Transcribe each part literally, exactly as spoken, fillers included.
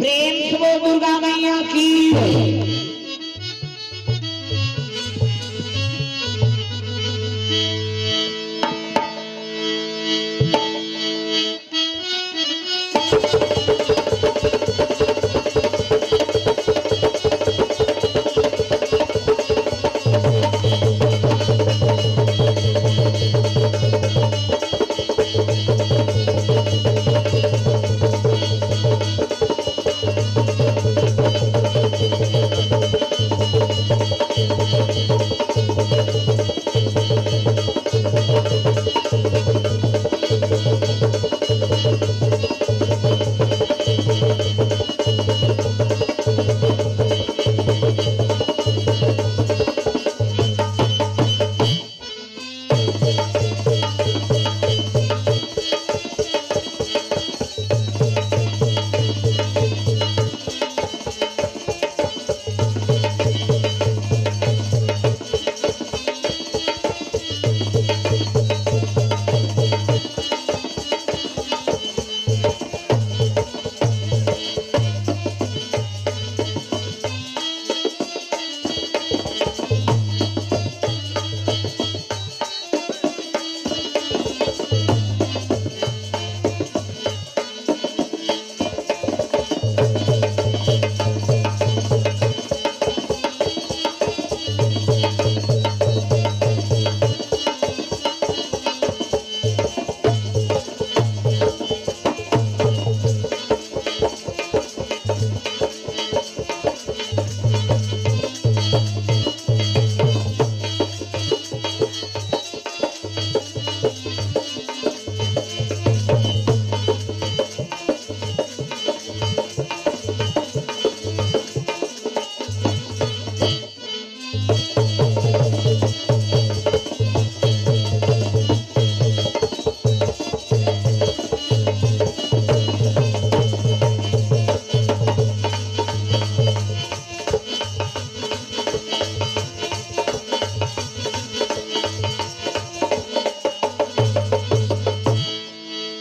प्रेम से बोल दुर्गा मैया की।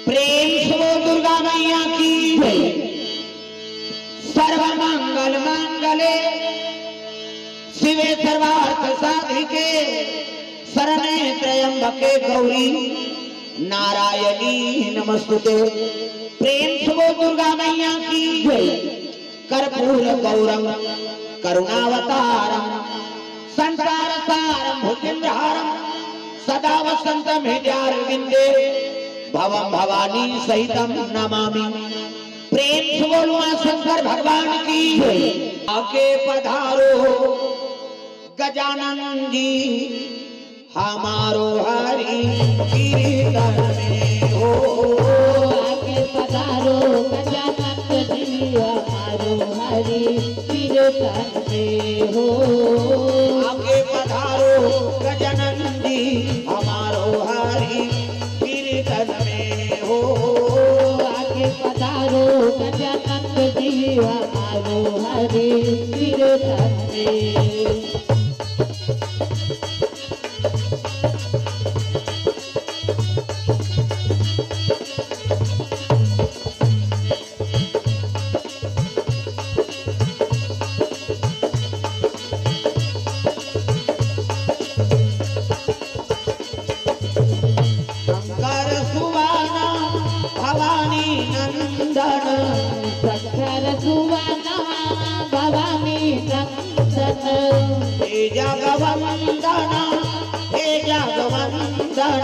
प्रेम से बोल दुर्गा मैया की जय। सर्व मंगल मांगल्ये शिवे सर्वार्थ साधिके शरण्ये त्र्यंबके गौरी नारायणी नमस्तुते। प्रेम से बोल दुर्गा मैया की जय। कर्पूर गौरम करुणावतारम संसार सारम भुजगेंद्रहारम सदा वसंतम हृदयारविंदे भवम भवानी सहितम नमामि। प्रेम से बोल माँ शंकर भगवान की। आके पधारो गजानन जी हमारो हरि कीर्तन में हो। आके पधारो गजानन जी हमारो हरि कीर्तन में हो। आके पधारो गजानन जी हमारो हरि कीर्तन में हो। आके पधारो गजानन जी हमारो हरि कीर्तन में। शंकर सुवाना भवानी नंदन। शंकर सुवाना भवानी नंदन। हे जगवंदना, हे जगवंदना।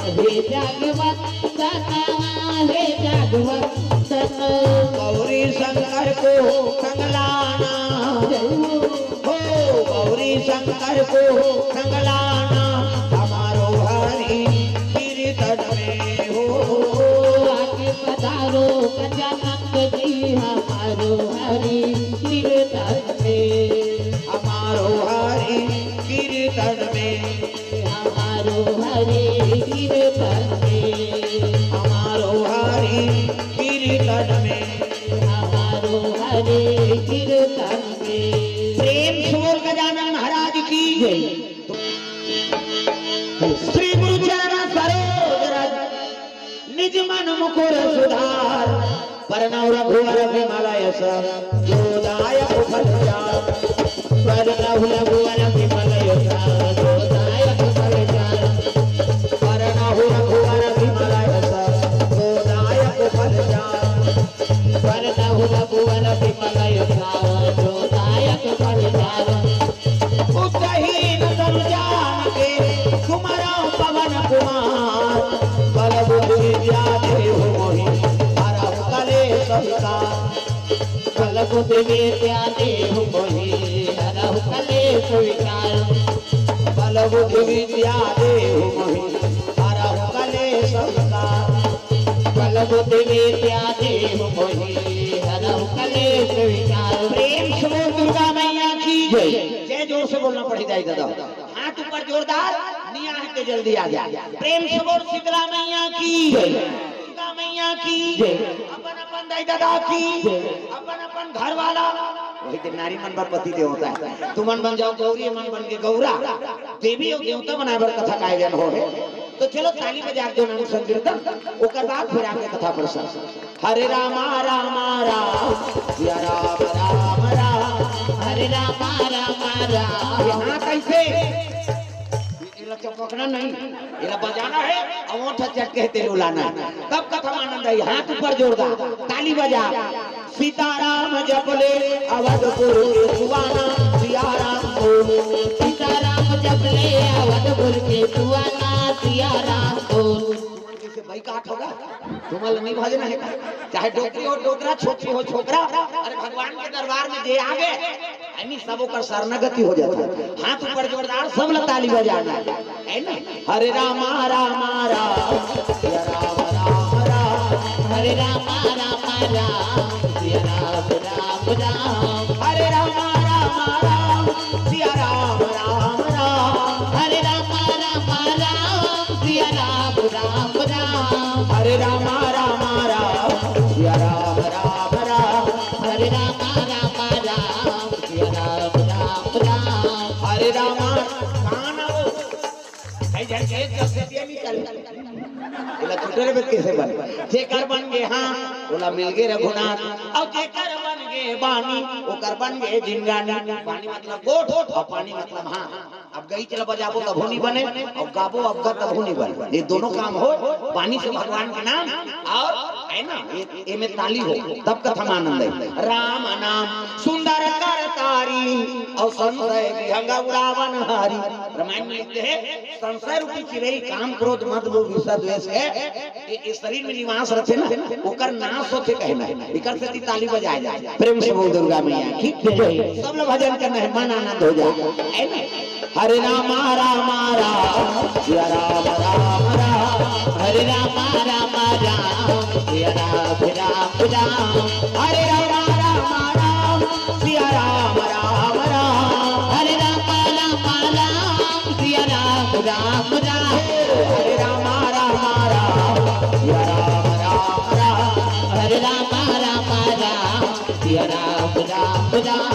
हे जगवंदना, हे जगवंदना। गौरी शंकर को संग लाना। जय हो। हो गौरी शंकर को संग लाना हमारो हरि कीर्तन में हो। आके पधारो गजानन जी हमारो हरि कीर्तन में। हमारो हरि कीर्तन में। हमारो हरि कीर्तन में। हमारो हरि कीर्तन में। हमारो हरि कीर्तन में। प्रेम से बोल गजानन महाराज की जय। श्री गुरु चरण सरोज रज निज मन मुकुर सुधार। वरनहुँ रघुवर विमल यस जोदायक फल चार। वरनहुँ रघुवर विमल यस जोदायक फल चार। वरनहुँ रघुवर विमल यस जोदायक फल चार। वरनहुँ रघुवर विमल यस जोदायक फल चार। बुद्धिहीन तनु जान के सुमरौ पवन कुमार। बल बुद्धि विद्या देहु मोहि हरहु कलेस विकार। बल बुद्धि विद्या देहु मोहि हरहु कलेस विकार। बल बुद्धि विद्या देहु मोहि हरहु कलेस विकार। बल बुद्धि विद्या देहु मोहि हरहु कलेस विकार। प्रेम से बोल दुर्गा मैया की जय। जय जोर से बोलना पड़ी जाए दादा। हाथ ऊपर जोरदार, नियाह के जल्दी आ जाए। प्रेम से बोल शीतला मैया की जय। दुर्गा मैया की जय। अपन अपन दाई दादा की जय। अपन अपन घर वाला। वही दिन नारी मन बर पति देवता हे। तुमन बन जाव गौरी, मन बन के गौरा। देवी अउ देवता बनाए बर कथा के आयोजन होहे। तो चलो ताली बजा के जोन संकीर्तन, ओकर बाद फिर आगे कथा प्रसंग। हरे रामा रामा राम, सिया राम राम राम। हरे रामा रामा राम। ये हाथ ऐसे, एला चपकना नहीं, एला बजाना हे, अउ ओठ चटके हे तेल उलाना हे, तब कथा म आनंद आही। हाथ ऊपर जोरदार, ताली बजा। सीताराम जप ले अवधपुर के सुहाना, सिया राम बोल। सीताराम जप ले अवधपुर के सुहाना, सिया राम बोल। तुमन कइसे बाइकाट होगा? तुमन ला नहीं भजना हे का? चाहे डोकरी हो डोकरा, छोकरी हो छोकरा, अरे भगवान के दरबार में जे आगे, यानी सब ओकर शरणागति हो जाथे। हाथ ऊपर जोरदार, सब ला ताली बजाना हे, है ना? हरे रामा रामा राम, सिया राम राम राम। हरे रामा रामा राम, सिया राम राम राम। हरे रामा रामा राम, सिया राम राम राम। हरे रामा रामा राम, सिया राम राम राम। हरे रामा रामा राम, सिया राम राम राम। हरे रामा रामा राम, सिया राम राम राम। हरे रामा, कहाँ ना वो? कई झन के एक जब से दिया नहीं चल। एला छुटे रे कइसे बन? जेकर बन गे, हाँ, ओला मिल गे रघुनाथ। अउ जेकर बन गे बानी, ओकर बन गे जिनगानी। बानी मतलब गोठ, अउ पानी मतलब हाँ। अब गीत ला बजाबो तभो नहीं बने, अउ गाबो अब गा तभो नहीं बने। ये दोनों काम हो, बानी से भगवान के नाम, अउ है ना, ये, ये में ताली हो, तब कथा म आनंद आही। राम नाम सुंदर कर तारी, अउ संशय विहंग उड़ावन हारी। रामायण में लिखते हैं, संशय रूपी चिरई काम क्रोध मद लोभ ईर्ष्या द्वेष हे, ये, ये शरीर में निवास रथे ना, ओकर नाश होथे कहना हे। एकर सेती ताली बजाए जाए। प्रेम से बोल दुर्गा मैया की जय। सब लोग भजन करना हे, मन आनंद हो जाए, है ना? हरे रामा रामा राम, सिया राम राम राम। हरे रामा रामा राम, सिया राम राम राम। हरे रामा रामा राम, सिया राम राम राम। हरे रामा रामा राम, सिया राम राम राम। हरे रामा रामा राम, सिया राम राम राम। हरे रामा रामा राम, सिया राम राम राम।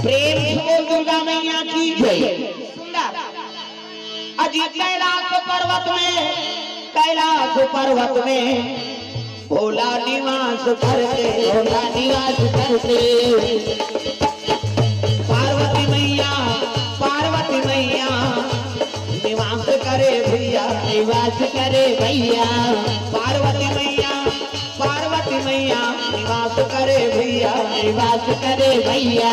प्रेम से बोल दुर्गा मैया की जय। सुंदर। अजी कैलाश पर्वत में, कैलाश पर्वत में भोला निवास करते, भोला निवास करते। पार्वती मैया, पार्वती मैया निवास करे भैया, निवास करे भैया। पार्वती मैया, पार्वती मैया निवास करे भैया, निवास करे भैया।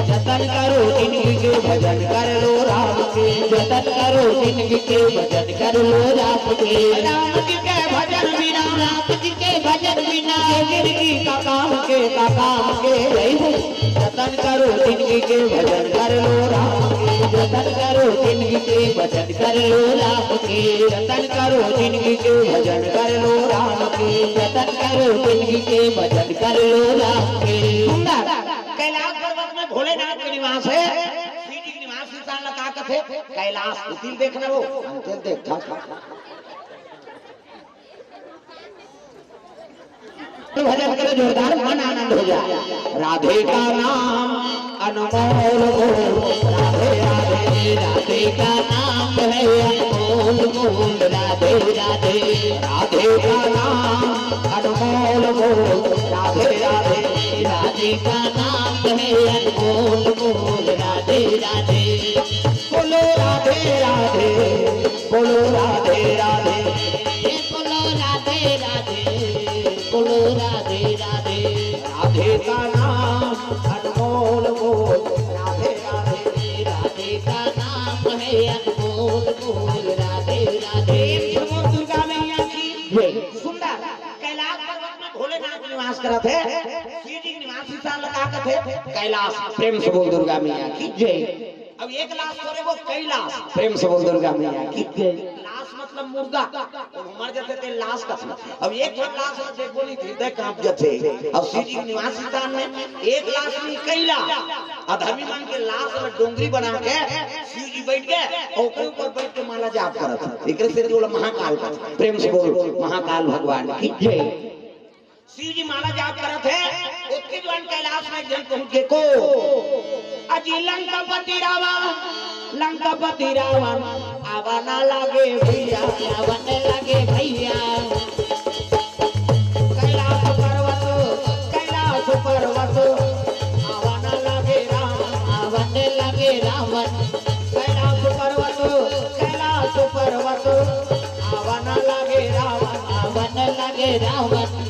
जतन करो जिनगी के, भजन कर लो राम के। जतन करो जिनगी के, भजन कर लो राम के। राम जी के भजन बिना, राम जी के भजन बिना, ये जिनगी का काम के, का काम के। जय हो। जतन करो जिनगी के, भजन कर लो राम के। जतन करो जिनगी के, भजन कर लो राम के। जतन करो जिनगी के, भजन कर लो राम के। जतन करो जिनगी के, भजन कर लो राम के। सुंदर। कैलाश पर्वत में भोलेनाथ के निवास हे। शिव जी के निवास स्थान ला का कथे? कैलाश। उतिल देखना वो। अंतिल देख। भजन करो जोरदार, मन आनंद हो जाए। राधे का नाम अनमोल हो, राधे राधे। राधे का नाम है अनमोल। बोल बोल राधे राधे। राधे का नाम अनमोल बोल। राधे राधे। राधे का नाम है अनमोल बोल। राधे राधे। बोलो राधे राधे। बोलो राधे राधे। बोलो राधे राधे। बोलो राधे राधे। राधे का नाम अनमोल बोल। राधे राधे। राधे का नाम है अनमोल बोल। राधे राधे। प्रेम से बोल दुर्गा मैया की जय। सुंदर कैलाश पर्वत में भोलेनाथ निवास करत हे। शिव जी के निवास स्थान ला का कथे? कैलाश। प्रेम से बोल दुर्गा मैया की जय। अब एक लाश थोरे, वो कई लाश। प्रेम से बोल दुर्गा मैया की जय। लाश मतलब मुर्दा, वो मर जाथे ते लाश कथे। अब एक ठन लाश ला देखबो नहीं, हृदय कांप जाथे। अब शिव जी के निवास स्थान में एक लाश नहीं, कई लाश। अधर्मी मन के लाश ला डोंगरी बना के शिव जी बैठ के, ओकर ऊपर बैठ के माला जाप करत हे। एकरे से तो महाकाल कथे। प्रेम से बोल महाकाल भगवान की जय। शिव जी माला जाप करत हे, ओतके जुवार कैलाश में एक झन पहुंच गे को। अजी लंकापति रावण, लंकापति रावण, आवा ना लागे भैया, आवा ना लागे भैया। कैलाश पर्वत, कैलाश पर्वत, आवा ना लागे रावण, आवा ना लागे रावण। कैलाश पर्वत, कैलाश पर्वत, आवा ना लागे रावण, आवा ना लागे रावण।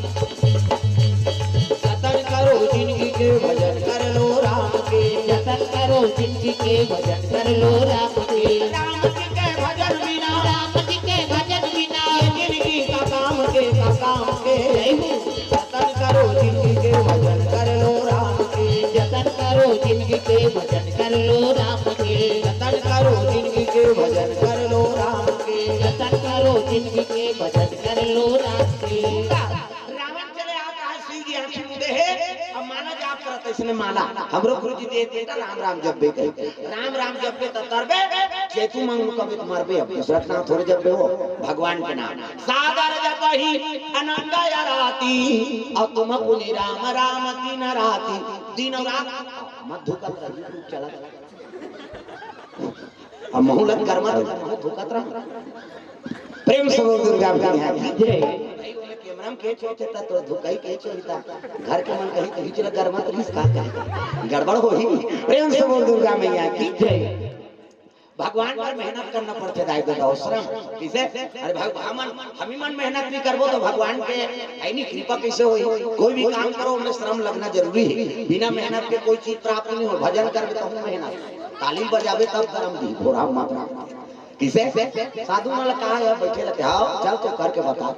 जतन करो जिनगी के, भजन कर लो राम के। जतन करो जिनगी के, भजन कर लो राम के। राम जी के भजन बिना, राम जी के भजन बिना, ये जिनगी का काम के, का काम के। जय हो। जतन करो जिनगी के, भजन कर लो राम के। जतन करो जिनगी के, भजन कर लो राम के। जतन करो जिनगी के, भजन कर लो राम के। जतन करो जिनगी के, भजन कर लो राम के। रावण चले आता है, शिव जी आंखी मूंदे हे, अब माला जाप करत हे, इसने माला, हमरो गुरु जी दे बेटा, राम राम जपबे कही। राम राम जपबे त तरबे, चेतु मंगलू कबे त मरबे, अब दूसरा के नाम थोरे जपबे हो, भगवान के नाम। सादर जपहि अनंग आराती, अब तुम पुनि राम राम दिन राती, दिन रात मत धुकत रही, चलत। अब महू लग गरमा तो महू धुकत रह। प्रेम से बोल दुर्गा मैया की जय। भाई, ओमे कैमरा में कैच होथे त तो धुकाई कैच होही त घर के मन कही, कही चला गरमा तो रिस का कही। गड़बड़ होही। प्रेम से बोल दुर्गा मैया की जय। भगवान पर मेहनत करना पड़थे दाई ददा, श्रम। किसे? अरे भाई, हमन, हमी मन मेहनत नहीं करबो तो भगवान के है नहीं कृपा कैसे होही? कोई भी काम करो, ओमे श्रम लगना जरूरी हे। बिना मेहनत के कोई चीज प्राप्त नहीं हो। भजन करबे तब मेहनत, ताली बजाबे तब गरम दी, भोरा माता। किसे? साधु मन ला कहा हे, बैठे रहते, हाँ, चल तो करके बता।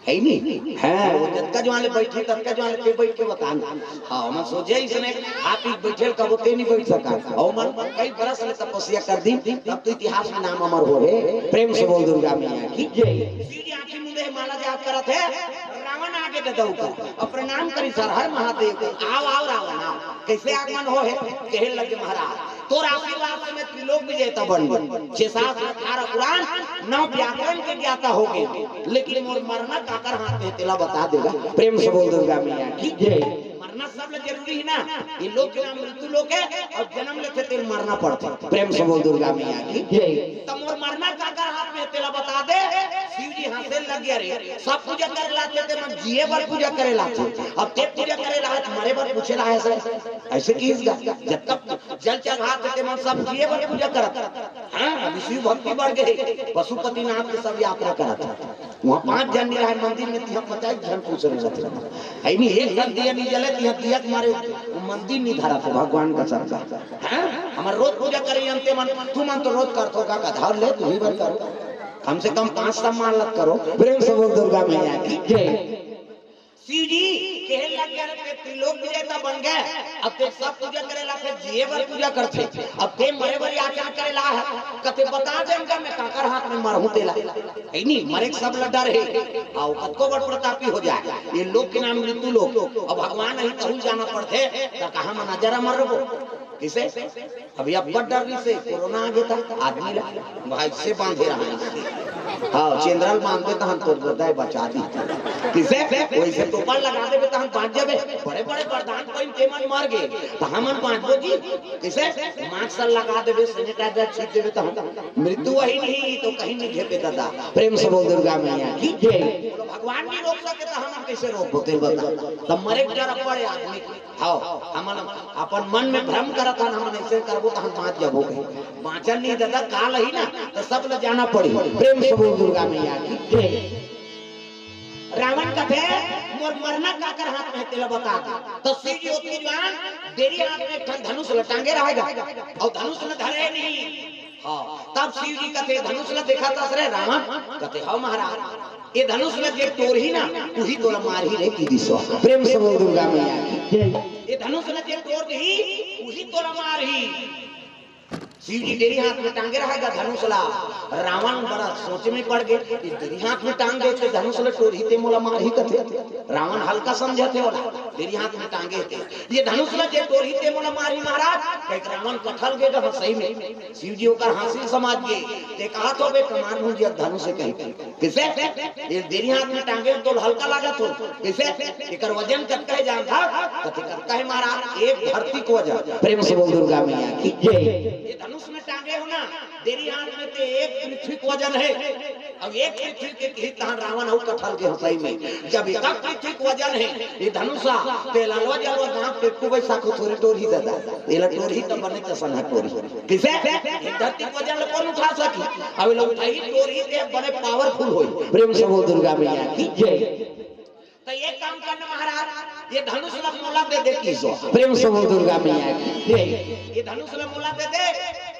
है नहीं? हाँ, वो जतका जुवार ले बैठे, ततका जुवार ले ते बैठ के बता ना। हाँ, मैं सोचे इसने आप ही बैठे, कब ते नहीं बैठ सका। और मन कई बरस ले तपस्या कर दी, तब तो इतिहास में नाम अमर हो हे। प्रेम से बोल दुर्गा मैया की जय। शिव जी आंखी मूंदे हे, माला जाप करत हे, रावण आगे ददा ऊपर। अब प्रणाम करी सर, हर महादेव, आओ, आओ रावण, आओ। कैसे आगमन हो हे? कहे लगे महाराज, तोर आशीर्वाद से मैं त्रिलोक विजेता बन गए। छह सात अठारह पुराण, नौ व्याकरण के ज्ञाता हो गए, लेकिन मोर मरना काकर हाथ में, तेला बता देगा। प्रेम से बोल दुर्गा मैया की जय। मरना सब ले जरूरी है ना, ये लोक के नाम मृत्यु लोक है, और जन्म लेथे तेल मरना पड़थे। प्रेम से बोल दुर्गा मैया की जय। तो मोर मरना काकर हाथ में, तेला बता दे। शिव जी हंसे लग गया रे, सब पूजा करे ला थे ते मन जिए बर पूजा करे ला थे, अब ते पूजा करे ला है, मरे बर पूछे ला है सर। ऐसे किस गा? जब तक जल चढ़ात हे ते मन सब जिए बर पूजा करत। हाँ, अभी शिव भक्ति बढ़ गए, पशुपतिनाथ के सब यात्रा करत। वहाँ पांच झन नहीं रहे मंदिर में, तिहा पचास झन पूछ रहे रहते। है नहीं, एक ठन दिया नहीं जले, तिहा दिया के मारे वो मंदिर नहीं धरत हे भगवान का सबका। हाँ, हमर रोज पूजा करे अंते मन, तू मन तो रोज करथो का, का धर ले, तू ही बर करो। कम से कम पांच सम्मान लग करो। प्रेम से बोल दुर्गा मैया की जय। शिव जी कहे लग गए, "ते त्रिलोक विजेता बन गए, अब ते सब पूजा करे ला, फिर जिए बर पूजा करथे, अब ते मरे बर याचना करे ला है, कते बता दे हमका, मैं काकर हाथ में मरहूं तेला।" है नहीं, मरे के सब ला डर है, आओ कतको बड़ प्रतापी हो जाए, ये लोक के नाम मृत्यु लोक, अब भगवान नहीं कहूं जाना पड़थे, तो कहाँ में नजर मर रहो। किसे? अभी अब बड़ डर रही से कोरोना आ गया था, आदमी ला भाई से बांधे रहा है। हाँ, चेंद्रल मांगबे तहन तोर हृदय बचा दी। किसे? वैसे टोपा लगा देबे तहन बांच जाबे। बड़े बड़े वरदान पहिन के मन मर गे, त हमन बांचबो जी? किसे? मास्क लगा देबे, सैनिटाइजर छीट देबे तहन। मृत्यु वही नहीं तो कहीं नहीं घेपे दादा। प्रेम से बोल दुर्गा मैया की जय। भगवान नहीं रोक सके त हमन कैसे रोकबो, तेल बता। तब मरे के डर पड़े आदमी। हाँ, हमन अपन मन में भ्रम करत हन, हमन ऐसे करबो त हम बांच जाबो कहीं। बांचन नहीं दादा, काल ही ना, त सब ल जाना पड़ी। प्रेम से बोल दुर्गा मैया की जय। रावण कथे, "मोर मरना काकर हाथ में, तेला बता दे।" त शिव जी ओतकी जुवान, डेरी हाथ में एक ठन धनुष ल टांगे रहेगा, अउ धनुष ल धरे नहीं। हाँ, तब शिव जी कथे, "धनुष ल देखा तस रे रावण?" कथे, "हव महाराज।" "ये धनुष ल जे टोरही ना, उही तोला मारही रे," की दिसो। प्रेम से बोल दुर्गा मैया की जय। "ये धनुष ल जे टोर दिही, उही तोला मारही।" शिव जी डेरी हाथ में टांगे रहेगा धनुष ला। रावण बड़ा सोच में पड़ गए, "ये डेरी हाथ में टांग दे, धनुष ला टोरही ते मोला मारही कथे।" रावण हल्का समझते होला, डेरी हाथ में टांगे थे, "ये धनुष ला जे टोरही ते मोला मारही महाराज।" कहे रावण कठल गए, हाँ, सही में शिव जी ओकर हंसी समझ गए। ते कहा तो बे कमान हूँ जी धनुष से कही, किसे? ये डेरी हाथ में टांगे तो हल्का लागत हो, किसे? एकर वजन कतका है जानता? कथे कतका है महाराज? एक धरती के वजन। प्रेम से बोल दुर्गा मैया की जय। ये धनुष में टांगे हो ना, डेरी हाथ में ते एक पृथ्वी के वजन है, अब एक पृथ्वी के कही तहां रावण हो कठल के हंसई में। जब एक पृथ्वी के वजन है, ये धनुषा, ते ललवा जलवा गांव के कुबे साखो थोरे टोरही दादा। एला टोरही त बने चसन है टोरही। किसे? ये धरती के वजन ल कौन उठा सकी? अब लोग भाई टोरही ते बने पावरफुल होई। प्रेम से बोल दुर्गा मैया की जय। तो ये काम करना महाराज, ये धनुष ला मोला दे दे किसो। प्रेम से बोल दुर्गा मैया की जय। ये धनुष ला मोला दे दे,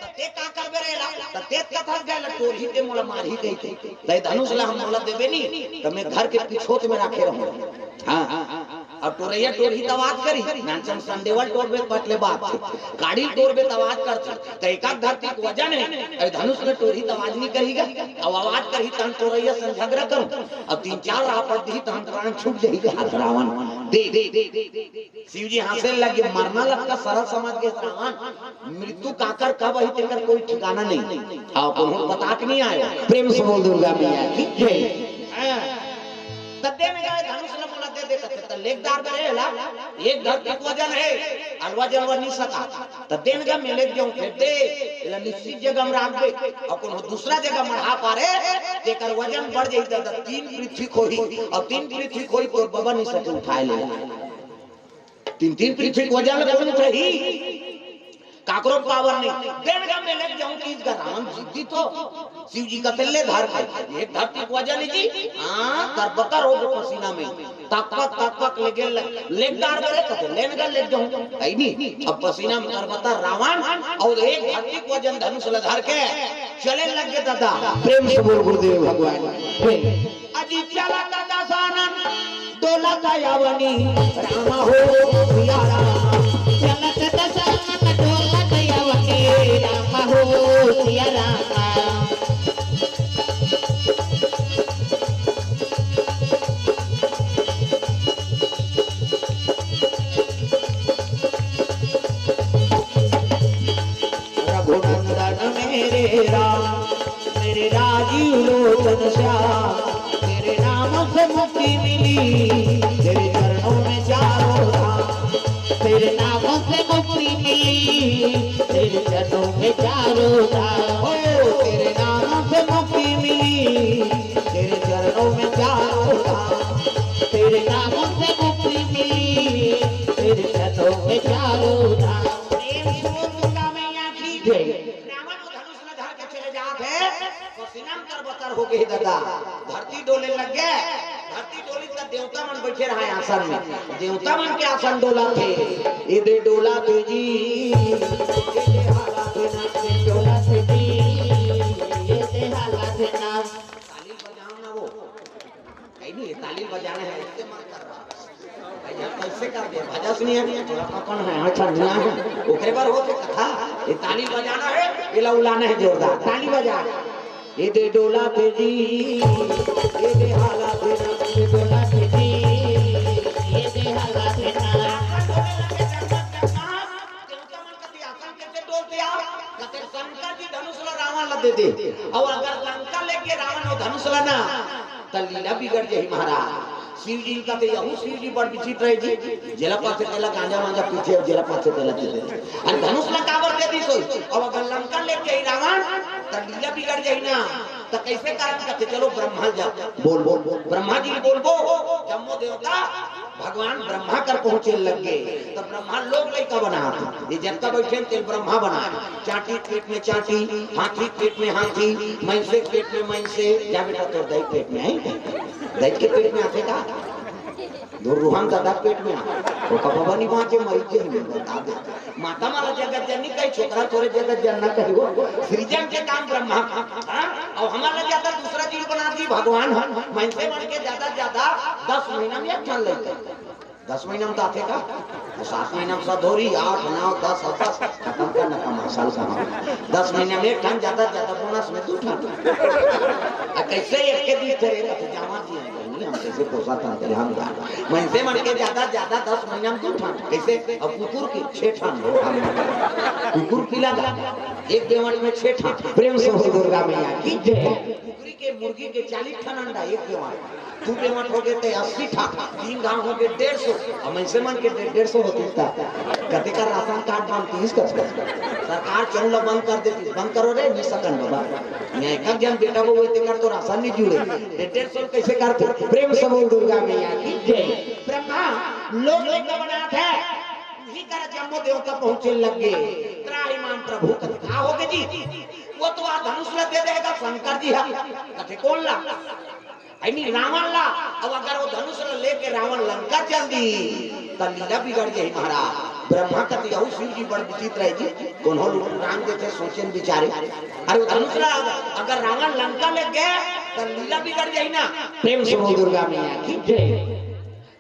तो ते का करबे रे ला? तो ते कथस गए ला टोरही ते मोला मारही कही थे। तो ये धनुष ला हम मोला देबे नहीं, तो मैं घर के पिछोत में राखे रहूं। हाँ, हाँ, हाँ। अब टोरैया टोरही त आवाज करही, नानचन संडेवल टोरबे पटले बात थे, काड़ी टोरबे त आवाज करथे, त एकाक धरती के वजन है, अरे धनुष में टोरही त आवाज नहीं करही गा, अब आवाज करही तहन टोरैया से झगड़ा करूं, अब तीन चार रापट दिही तहन प्राण छूट जाही गा, हाथ रावण दे, दे, दे, दे, दे। शिव जी हंसे लगे, मरना लगता सरल समझ के रावण, मृत्यु काकर कब ही तेकर कोई ठिकाना नहीं, हाँ, कोनो पता के नहीं आयो। प्रेम से बोल दुर्गा मैया की जय। हाँ। त देन गा धनुष ल मोला दे दे कथे, त लेगदार बरे ला, एक धरती के वजन है, अलवा जलवा नहीं सका। त देन गा मैं लेग जाऊं, फेर दे, एला निश्चित जगह में राख दे, अउ कोनो दूसरा जगह मढ़ा पारे, तेकर वजन बढ़ जाई, त तीन पृथ्वी खोही, अउ तीन पृथ्वी खोही तोर बबा नहीं सके उठाए ले। तीन तीन पृथ्वी के वजन ल कौन उठाही? काकरो पावर नहीं। देन गा मैं लेग जाऊं कि इसका रावण जिद्दी तो शिव जी कथे ले धर के। एक धरती के वजन है जी, हाँ, तरबतर हो गए पसीना में। तकपक, तकपक लेगे ल-, लेगदार बरे कथे, लेन गा लेग जाऊं। आई नहीं, अब पसीना में तरबतर रावण, अउ एक धरती के वजन धनुष ल धर के चले लगे दादा। प्रेम से बोल गुरुदेव भगवान। अजी चला दादा सानन। डोलत अवनी राम हो सिया राम। चलत दशरथ डोलत अवनी राम हो सिया राम। रघुनंदन मेरे राम, मेरे राजीव लोचन श्याम, तेरे नाम से मुक्ति मिली, तेरे चरणों में चारों धाम। तेरे नाम से मुक्ति मिली, तेरे चरणों में चारों धाम। ओ, तेरे नाम से मुक्ति मिली, तेरे चरणों में चारों धाम। तेरे नाम से मुक्ति मिली, तेरे चरणों में चारों धाम। प्रेम से बोल दुर्गा मैया की जय। रावण वो धनुष में धर के चले जात हे, पसीना में तरबतर हो गए दादा, धरती डोले लग गए। धरती डोली त देवता मन बैठे रहा आसन में, देवता मन के आसन डोला थे, ये दे डोला थे जी, ये दे हाला थे ना, ये डोला थे जी, ये दे हाला थे ना। ताली बजाओ ना वो। कहीं नहीं, ताली बजाना है, इससे मन कर रहा। भाई, यहाँ कैसे कर दिया? भजस नहीं है, थोड़ा अपन है, हाँ, ठंडिया है। ओकरे बार हो तो कथा, ये ताली बजाना है, ये लौलाना है जोरदार। ताली बजा। ये दे डोला थे जी, ये दे हाला थे ना, ये डोला थे जी, ये दे हाला थे ना। आसन डोले लगे, जगमग, जगमग। देवता मन कति आसन कैसे डोलते यार? कहते शंकर जी धनुष ला रावण ला दे दे। और अगर लंका लेके रावण वो धनुष ना, त लीला बिगड़ जाही महाराज। शिव जी ल कथे, यहू शिव जी बड़ विचित्र हे जी, जेला पाथे तेला गांजा वांजा पीथे, अउ जेला पाथे तेला पीथे। अरे धनुष ला काबर दे दिस होही? अब अगर लंका ले जाही रावण, त लीला बिगड़ जाही ना। त कइसे करन? कथे चलो ब्रह्मा ल जाबो, बोलबो, ब्रह्मा जी ल बोलबो, जम्मो देवता भगवान ब्रह्मा कर पहुंचे लग गे। त ब्रह्मा लोग लइका बनात, ये जतका बइठे तेला ब्रह्मा बनात। चांटी के पेट में चांटी, हाथी के पेट में हाथी, मइनसे के पेट में मइनसे। जा बेटा, तोर दाई के पेट में हे, दाई के पेट में आथे का? धुर्रुहान ददा के पेट में आ, ओकर बबा नइ बांचे, मरिच के ही बता दे। माता मन ला जगत जननी कही, छोकरा ल थोरे जगत जनना कही, वो सृजन के काम ब्रह्मा। हाँ? अउ हमर ला जादा दूसरा जीव बना दिस भगवान ह। मइनसे मन के जादा जादा दस महीना में एक ठन लइका, दस महीना में तो आथे का? अउ सात महीना में सधौरी, आठ, नौ, दस, अउ बस, खतम करना कमर्शियल कहानी। दस महीना में एक ठन, जादा जादा बोनस में दू ठन। अउ कइसे एक के दिन करे, तो जामा जी आए, नहीं, हम कइसे पोसा था, तेरे हम जान। मइनसे मन के जादा जादा दस महीना में दू ठन, कइसे? अउ कुकुर के छह ठन हो, हम कुकुर पिला दा, एक बेवट में छह ठन। प्रेम से बोल दुर्गा मैया की जय। कुकरी के, मुर्गी के चालीस ठन अंडा एक बेवट, दू बेवट हो गे ते अस्सी ठन, तीन घांव हो गे डेढ़ सौ। अब मइनसे मन के डेढ़, डेढ़ सौ होतिस त कतेक राशन कार्ड बनतिस? सरकार चाउर ला बंद कर देतिस, बंद करो रे, नइ सकन बाबा। इहां एक झन बेटा बहू हे, तेकर तो राशन नइ जुड़े, डेढ़, डेढ़ सौ कइसे करथे? प्रेम से बोल दुर्गा मैया की जय। ब्रह्मा लोग लइका बनात हे, उही करा जम्मो देवता पहुंचे लग गे। त्राहिमाम प्रभु कथे, का हो गे जी? वो तो आ धनुष ला दे देगा शंकर जी हा। कथे कोन ला? अइ नहीं, रावण ला। अब अगर वो धनुष ला लेके रावण लंका चल दिस, त लीला बिगड़ जाही महाराज। ब्रह्मा कथे यहू शिव जी बड़ विचित्र हे जी, कोनो ल राम देथे सोचेन बिचारे। अरे वो धनुष ला अगर रावण लंका ले गे, त लीला बिगड़ जाही ना। प्रेम से बोल दुर्गा मैया की जय।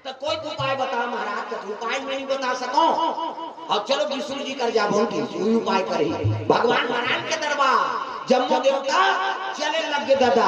त कोई उपाय बता महाराज, त उपाय मैं नइ बता सकंव। अब चलो विष्णु जी कर जाबो, उही उपाय करही। भगवान नारायण के दरबार, जम्मो देवता चले लग गे ददा।